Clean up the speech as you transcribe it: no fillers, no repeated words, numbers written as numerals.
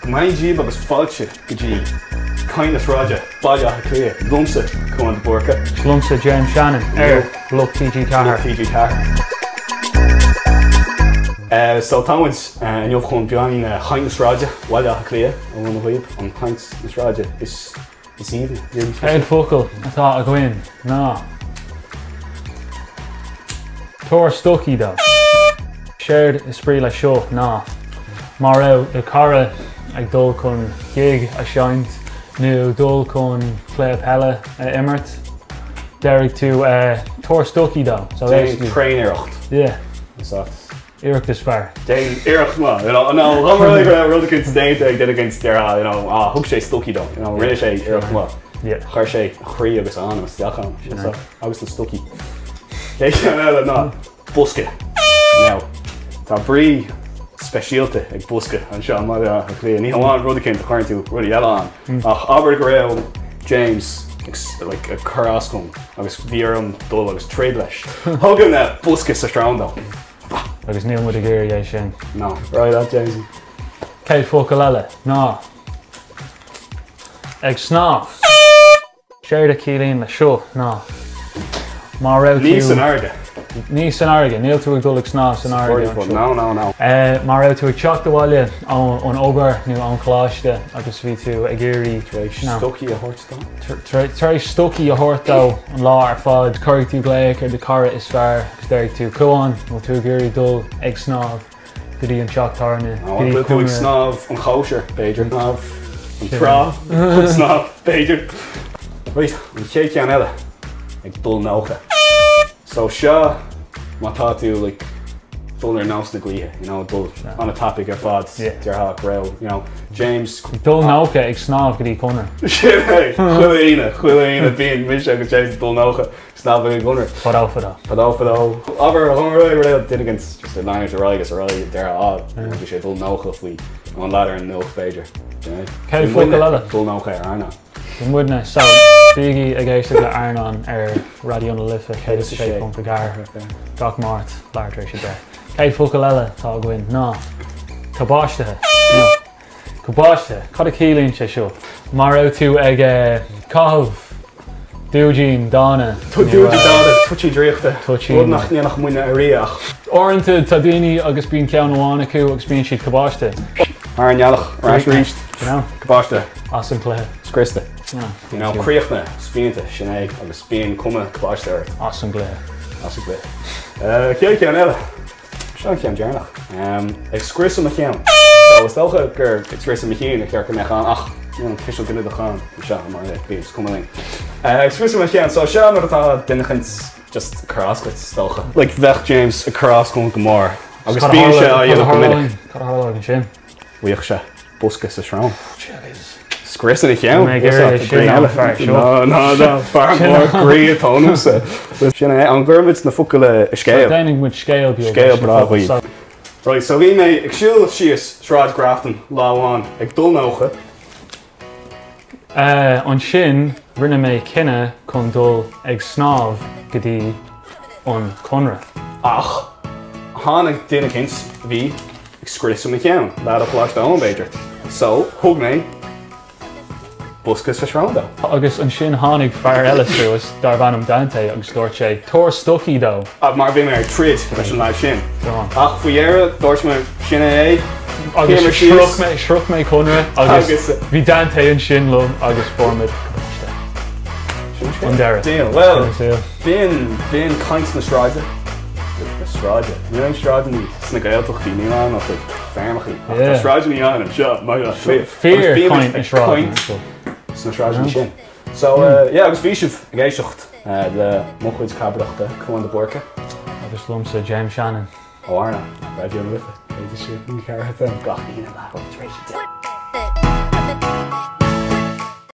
Go mbeannaí Dia daoibh agus fáilte go dtí Caint na Sráide, Baile Átha Cliath, liomsa, Cúán de Búrca. Is liomsa James Shannon ar Lucht TG4. Lucht TG4. So tá muid inniu chun beagáinín Chaint na Sráide, Bhaile Átha Cliath, a mhúineadh dhaoibh, an chaint na sráide is is aoibhne. Chéad focal atá againn ná Tabhair stocaí dó. Séard is brí leis seo ná má raibh do chara ag dul chun gig a sheinnt nó dul chun cluiche peile a imirt, déarfaidh tú tabhair stocaí dó. So Déan tréaniarracht. Yeah. Is ea. Iarracht is fearr. Déan iarracht maith, you know, nó dá mba rud é go raibh rud eicínt déanta ag duine eicínt déarfá, you know, ah, thug sé stocaí dó, you know, rinne sé iarracht maith. Yeah. Chuir sé a chroí agus a anam isteach ann, sin so, agus na stocaí. Chéad cheann eile ná bosca. Now, tá brí speisialta ag bosca anseo i mBaile Átha Cliath. Ní hamháin rud eicínt a chuireann tú rudaí eile ann, ach abair go raibh James ag, like, ag cur as dom agus bhí orm dul agus troid leis. Thógfainn bosca sa srón dó. Agus níl muid ag iarraidh é sin. No. Right, that Jamesie. Céad focal eile ná ag snámh. Séard a chiallaíonn le seo ná má raibh tú. Ní san fharraige. Ní san fharraige, níl tú ag dul ag snámh san fharraige anseo. No, no, no. Má raibh tú ag teacht abhaile ón obair nó ón choláiste agus bhí tú ag iarraidh. Tar éis stocaí a thabhairt dó. Tar éis stocaí a thabhairt dó an lá ar fad, cuirfidh tú glaoch ar do chara is fearr agus déarfaidh tú, Cuán, bhfuil tú ag iarraidh dul ag snámh go dtí an teach tábhairne, go dtí Bhfuil tú ag snámh an chóisir, b'fhéidir? Snámh an trá, snámh, b'fhéidir. Right, an chéad cheann eile, ag dul 90. So seo má tá tú like dul ar nós na gaoithe, you know, dul an-tapaidh ar fad, déarfá go raibh, you know, James. Dul 90 ag snámh go dtí Conradh. Sin é, chuile Aoine, chuile Aoine bíonn mise agus James ag dul 90 snámh go dtí Conradh. Fadó fadó. Fadó fadó. Abair go raibh duine éigin just ag leanúint ar aghaidh is ar aghaidh déarfá ah, bhí sé ag dul 90 faoi an ladhar an nuacht b'fhéidir. Céad focal eile. Dul 90 ar Airneán. Bhí muidne, so, bígí ag éisteacht le Airneán ar Raidió na Life 106.4 gach Máirt, leathuair tar éis 10. Céad focal eile atá againn ná cabáistithe. Nó, cabáistithe, cad a chiallaíonn sé seo? Má raibh tú ag caitheamh dúidín dána. Dúidín dána, toitín draíochta, rud nach ndéanfadh muidne ariamh ach. Uaireanta tá daoine agus bíonn ceann amháin acu agus bíonn siad cabáiste. Thar an ngealach, ar ais arís. Cabáiste. As an gcluiche. Scriosta. You know, críochnaithe, spíonta, sin é, agus bíonn cuma cabáiste ort. As an gcluiche. As an gcluiche. Chéad cheann eile. Seo an ceann deireanach. Ag scriosadh mo cheann. So is dócha gur ag scriosadh mo chinn ar cheart go mbeadh ann ach you know, tuiseal ginideach ann anseo mar é, is cuma linn. Ag scriosadh mo cheann, so seo nuair atá duine eicínt just ag cur as duit, is dócha. Like bheadh James ag cur as dom go mór agus bíonn sé á dhéanamh go minic. Cad a tharlódh ansin? Bhíodh sé bosca sa srón. Scriosadh a cheann. Mé ag iarraidh é sin an fear seo. Ná, ná, ná, fear mór groí atá ionamsa. Sin é, an gcuirfimid na focail i scéal? Déanfaidh muid scéal beag. Scéal breá dhaoibh. Right, so bhí mé ag siúl síos Sráid Grafton lá amháin ag dul 90. Ansin rinne mé cinneadh chun dul ag snámh go dtí an Conradh. Ach tháinig duine eicínt a bhí ag scriosadh mo cheann, leaid ó Choláiste Eoin b'fhéidir. So thug mé bosca sa srón dó. Agus ansin tháinig fear eile suas darbh ainm Dante agus dúirt sé, Tabhair stocaí dó! Mar bhí mé ag troid leis an leaid sin. Ach faoi dheireadh dúirt mé, sin é é. Agus shroich mé, shroich mé Conradh agus bhí Dante ansin liom agus fuair muid cabáiste. An deireadh. Deal. Bhuel, b'in, b'in caint na sráide. Na sráide. Níl aon sráideanna sna Gaeltachtaí, níl ann ach like feirmeachaí. Ach tá sráideanna ann anseo, i mBaile Átha Cliath. Fíor chaint na sráide. Sna sráideanna sin. So, yeah, agus bhí sibh ag éisteacht le mo chuid cabaireachta, Cúán de Búrca. Agus liomsa, James Shannon. Ó Airneán, Raidió na Life, 106.4 FM, gach Aoine leathuair tar éis 10.